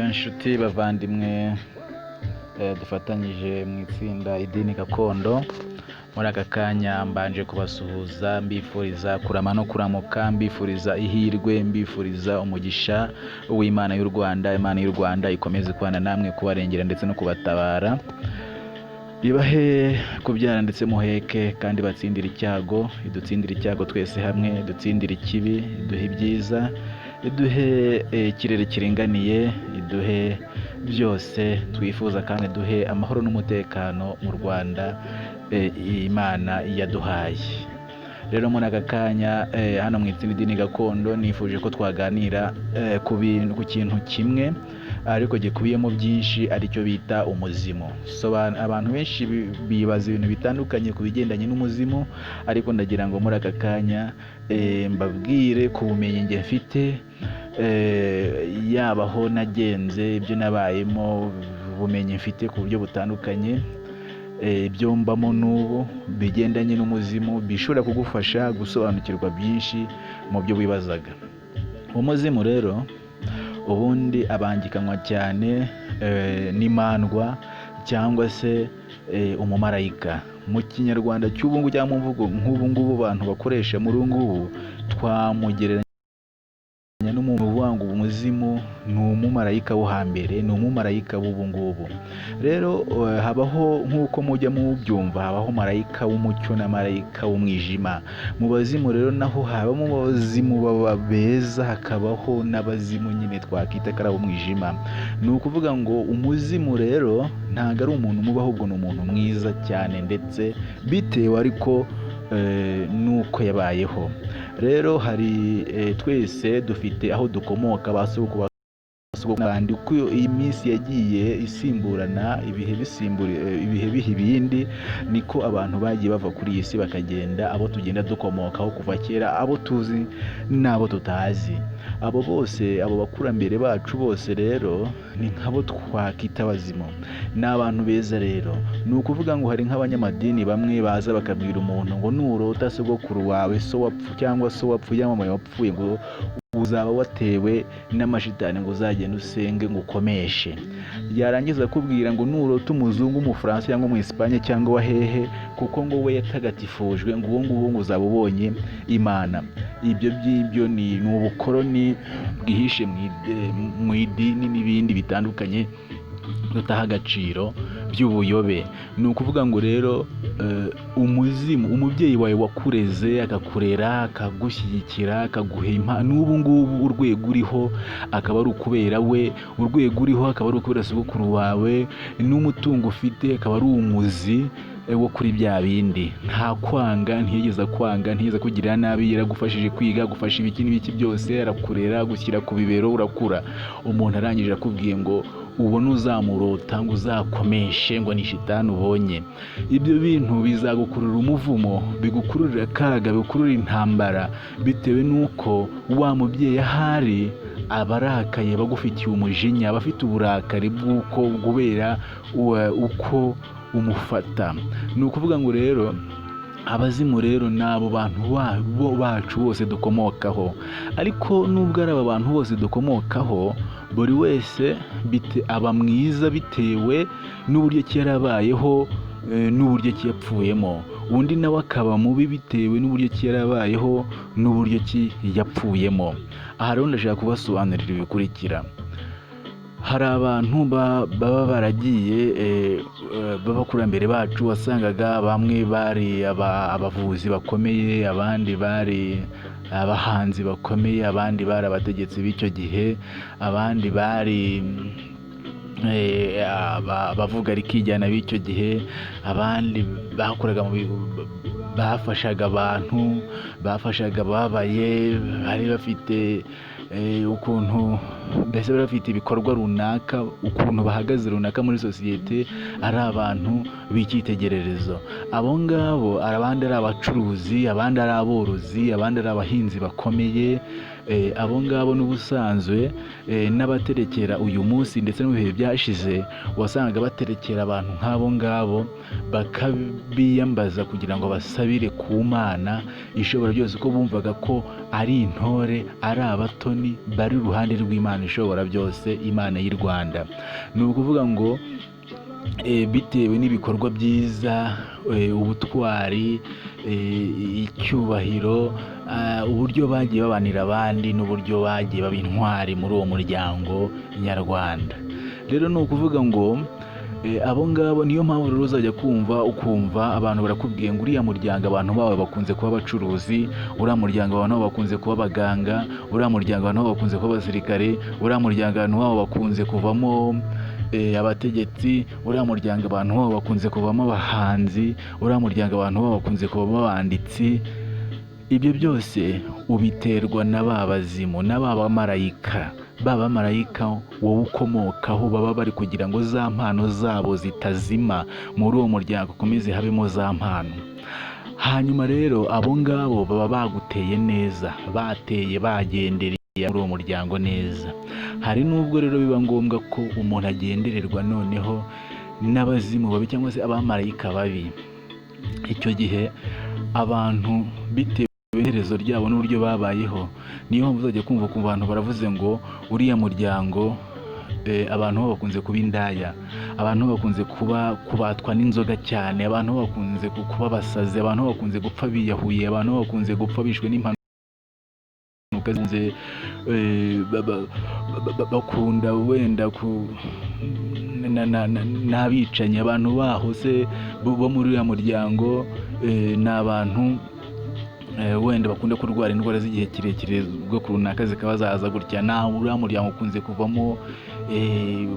Inshuti bavandimwe, dufatanyije mu itsinda Idini Gakondo, muri aka kanya mbanje kubasuhuza, mbifuriza kurama no kuramuka, mbifuriza ihirwe, mbifuriza umugisha w'Imana y'u Rwanda. Imana y'u Rwanda ikomeze kubana namwe, kubarengera ndetse no kubatabara, ibahe kubyara ndetse muheke, kandi batsindire icyago, idutsindire icyago twese hamwe, idutsindire ikibi, iduhe ibyiza, iduhe ikirere kiringaniye, iduhe byose twifuza, kandi iduhe amahoro n'umutekano mu Rwanda Imana yaduhaye. Rero muri aka kanya, hano mu itsinda Idini Gakondo, nifuje ko twaganira ku bintu, ku kintu kimwe ariko gikubiyemo byinshi, aricyo bita umuzimu. Abantu benshi bibaza ibintu bitandukanye ku bigendanye n'umuzimu, ariko ndagira ngo muri aka kanya mbabwire ku bumenyi njye mfite, yaba aho nagenze, ibyo nabayemo, ubumenyi mfite ku buryo butandukanye, ibyo mbamo n'ubu bigendanye n'umuzimu, bishobora kugufasha gusobanukirwa byinshi mu byo wibazaga. Umuzimu rero ubundi abangikanywa cyane n'imandwa cyangwa se umumarayika. Mu Kinyarwanda cy'ubu ngubu cyangwa mu mvugo nk'ubu ngubu abantu bakoresha muri ubu ngubu, twamugereranya n'umuntu uvuga ngo umuzimu ni umumarayika wo hambere, ni umumarayika w'ubu ngubu. Rero habaho, nk'uko mujya mubyumva, habaho marayika w'umucyo na marayika w'umwijima. Mu bazimu rero naho habamo abazimu baba beza, hakabaho n'abazimu nyine twakita ko ari ab'umwijima. Ni ukuvuga ngo umuzimu rero ntabwo ari umuntu mubi, ahubwo ni umuntu mwiza cyane, ndetse bitewe ariko n'uko yabayeho. Rero hari twese dufite aho dukomoka, ba sogokuru n'abandi, uko iyi minsi yagiye isimburana, ibihe bisimbura ibihe biha ibindi, niko abantu bagiye bava kuri iyi si bakagenda, abo tugenda dukomokaho kuva kera, abo tuzi n'abo tutazi, abo bose, abo bakurambere bacu bose rero ni nk'abo twakita abazimu, ni abantu beza. Rero ni ukuvuga ngo hari nk'abanyamadini bamwe baza bakabwira umuntu ngo nurota sogokuru wawe, so wapfu cyangwa so wapfuye cyangwa mama wapfuye, ngo uzaba watewe n'amashitani, ngo uzagende usenge ngo ukomeshe. Yarangiza akubwira ngo nurota umuzungu, umufaransa cyangwa umu Espagne cyangwa wa hehe, kuko ngo we yatagatifujwe, ngo uwo nguwo ngo uzaba ubonye Imana. Ibyo by'ibyo ni ubukoroni bwihishe mu idini n'ibindi bitandukanye tutaha agaciro by'ubuyobe. Ni ukuvuga ngo rero umuzimu, umubyeyi wawe wakureze, akakurera, akagushyigikira, akaguha impano, n'ubu ngubu urwego uriho akaba ari ukubera we, urwego uriho akaba ari ukubera sogokuru wawe, n'umutungo ufite akaba ari umuzi wo kuri bya bindi. Nta kwanga, ntiyigeze akwanga, ntiyigeze akugirira nabi, yaragufashije kwiga, agufasha ibiki n'ibiki byose, arakurera, agushyira ku bibero, urakura. Umuntu arangije akubwiye ngo ubone uzamurota ngo uzakomeshe, ngo ni shitani ubonye. Ibyo bintu bizagukurura umuvumo, bigukururira akaga, bigukururira intambara, bitewe n'uko wa mubyeyi ahari aba arakaye, aba agufitiye umujinya, aba afite uburakari bw'uko kubera uko umufata. Ni ukuvuga ngo rero abazimu rero ni abo bantu bacu bose dukomokaho. Ariko nubwo ari aba bantu bose dukomokaho, buri wese aba mwiza bitewe n'uburyo ki yarabayeho n'uburyo ki yapfuyemo, undi nawe akaba mubi bitewe n'uburyo ki yarabayeho n'uburyo ki yapfuyemo. Aha rero ndashaka kubasobanurira ibikurikira. Hari abantu baba baragiye b'abakurambere bacu, wasangaga bamwe bari abavuzi bakomeye, abandi bari abahanzi bakomeye, abandi bari abategetsi b'icyo gihe, abandi bari abavuga rikijyana b'icyo gihe, abandi bakoraga mu bafashaga abantu, bafashaga ababaye, bari bafite ukuntu mbese bari bafite ibikorwa runaka, ukuntu bahagaze runaka muri sosiyete, ari abantu b'icyitegererezo. Abo ngabo, abandi ari abacuruzi, abandi ari aborozi, abandi ari abahinzi bakomeye. Abo ngabo n'ubusanzwe n'abaterekera uyu munsi ndetse no mu bihe byashize, wasangaga baterekera abantu nk'abo ngabo, bakabiyambaza kugira ngo basabire ku Mana ishobora byose, ko bumvaga ko ari intore, ari abatoni bari iruhande rw'Imana ishobora byose, Imana y'u Rwanda. Ni ukuvuga ngo bitewe n'ibikorwa byiza, ubutwari, icyubahiro, uburyo bagiye babanira abandi n'uburyo bagiye baba intwari muri uwo muryango nyarwanda. Rero ni ukuvuga ngo abo ngabo niyo mpamvu rero uzajya kumva ukumva abantu barakubwiye ngo uriya muryango abantu bawe bakunze kuba abacuruzi, uriya muryango abantu babo bakunze kuba abaganga, uriya muryango abantu babo bakunze kuba abasirikare, uriya muryango abantu babo bakunze kuvamo abategetsi, uriya muryango abantu babo bakunze kuvamo abahanzi, uriya muryango abantu babo bakunze kuvamo abanditsi. Ibyo byose ubiterwa na ba bazimu, na ba bamarayika, ba bamarayika wowe ukomokaho baba bari kugira ngo za mpano zabo zitazima muri uwo muryango, ukomeze habemo za mpano. Hanyuma rero abo ngabo baba baguteye neza, bateye bagendereye muri uwo muryango neza. Hari n'ubwo rero biba ngombwa ko umuntu agendererwa noneho n'abazimu babi cyangwa se abamarayika babi. Icyo gihe abantu bitewe n'iherezo ryabo n'uburyo babayeho, niyo mpamvu uzajya kumva ku bantu baravuze ngo uriya muryango abantu bo bakunze kuba indaya, abantu bo bakunze kuba kubatwa n'inzoga cyane, abantu bo bakunze kuba abasazi, abantu bo bakunze gupfa biyahuye, abantu bo bakunze gupfa bishwe n'impanuka, bakunda wenda ku n'abicanyi. Abantu baho se bo muri uriya muryango ni abantu wenda bakunda kurwara indwara z'igihe kirekire ubwoko runaka zikaba zaza gutya. Naho uriya muryango ukunze kuvamo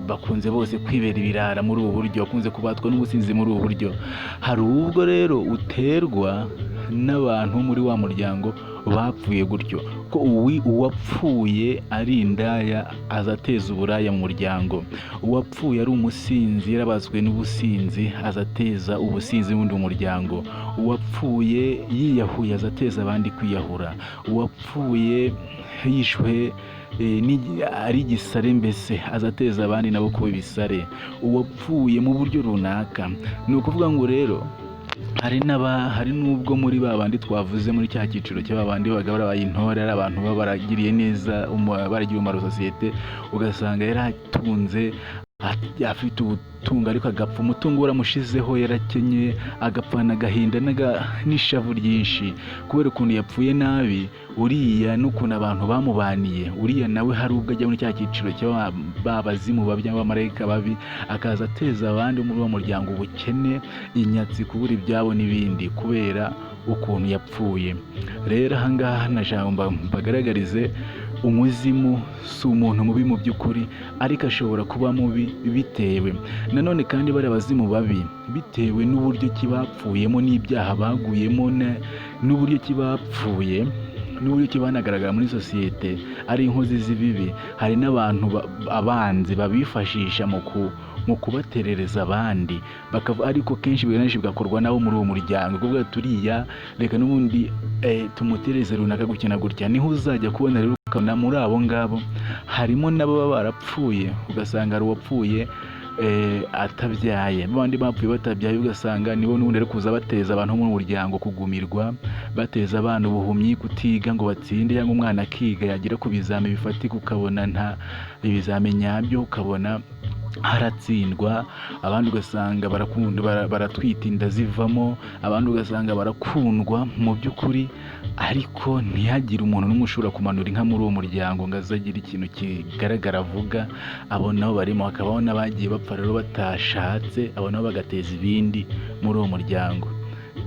bakunze bose kwibera ibirara muri ubu buryo, bakunze kubatwa n'ubusinzi muri ubu buryo. Hari ubwo rero uterwa n'abantu muri wa muryango bapfuye gutyo, ko uwapfuye ari indaya aza ateza uburaya mu muryango, uwapfuye ari umusinzi yarabazwe n'ubusinzi aza ateza ubusinzi n'ubundi mu muryango, uwapfuye yiyahuye aza ateza abandi kwiyahura, uwapfuye yishwe ari igisare mbese aza ateza abandi nabo kuba ibisare, uwapfuye mu buryo runaka. Ni ukuvuga ngo rero hari n'ubwo muri ba bandi twavuze muri cya cyiciro cy'aba bandi babaga barabaye intore, ari abantu baba baragiriye neza, baragiriye umumaro sosiyete, ugasanga yaratunze afite ubutungo ariko agapfa umutungo waramushizeho, yarakenye, agapfana agahinda n'ishavu ryinshi kubera ukuntu yapfuye nabi uriya n'ukuntu abantu bamubaniye. Uriya nawe hari ubwo ajya muri cya cyiciro cy'aba ba bazimu babi cyangwa abamarayika babi, akaza ateza abandi muri uwo muryango ubukene, inyatsi, kubura ibyabo n'ibindi kubera ukuntu yapfuye. Rero aha ngaha nashaka mbagaragarize umuzimu si umuntu mubi mu by'ukuri, ariko ashobora kuba mubi bitewe nanone kandi bariya bazimu babi bitewe n'uburyo ki bapfuyemo n'ibyaha baguyemo n'uburyo ki bapfuye n'uburyo ki banagaragara muri sosiyete ari inkozi z'ibibi. Hari n'abantu abanzi babifashisha mu kubaterereza abandi, ariko kenshi benshi bigakorwa nabo muri uwo muryango, kuvuga turiya reka n'ubundi tumutereze runaka gutya na gutya. Niho uzajya kubona rero ukabona muri abo ngabo harimo n'ababa barapfuye, ugasanga hari uwapfuye atabyaye, abandi bapfuye batabyaye, ugasanga nibo n'ubundi ari kuza bateza abantu bo mu muryango kugumirwa, bateza abana ubuhumyi, kutiga ngo batsinde, cyangwa umwana akiga yagera ku bizami bifatika ukabona nta ibizami nyabyo, ukabona haratsindwa. Abandi ugasanga baratwita inda zivamo, abandi ugasanga barakundwa mu by'ukuri, ariko ntihagire umuntu n'umwe ushobora kumanura inka muri uwo muryango ngo aze agire ikintu kigaragara avuga. Abo nabo barimo, hakabaho n'abagiye bapfa rero batashatse, abo nabo bagateza ibindi muri uwo muryango.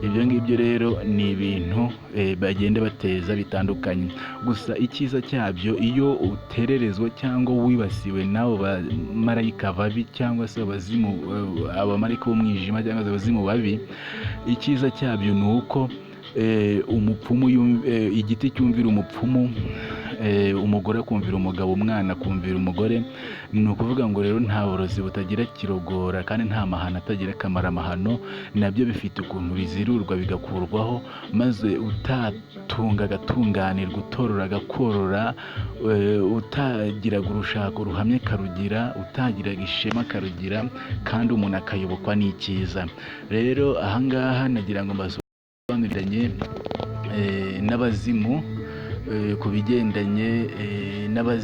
Ibyo ngibyo rero ni ibintu bagenda bateza bitandukanye. Gusa icyiza cyabyo, iyo utererezwa cyangwa wibasiwe n'abo bamarayika babi cyangwa se abazimu, abamarayika b'umwijima cyangwa se abazimu babi, icyiza cyabyo ni uko umupfumu igiti cyumvira umupfumu. Umugore akumvira umugabo, umwana akumvira umugore. Ni ukuvuga ngo rero nta burozi butagira kirogora, kandi nta mahano atagira akamaramahano. Nabyo bifite ukuntu bizirurwa bigakurwaho, maze utatunga agatunganirwa, utorora agakorora, utagiraga urushako ruhamye akarugira, utagiraga ishema akarugira, kandi umuntu akayobokwa n'icyiza. Rero ahangaha nagira ngo mbasobanuriranye n'abazimu, ku bigendanye n'abazimu.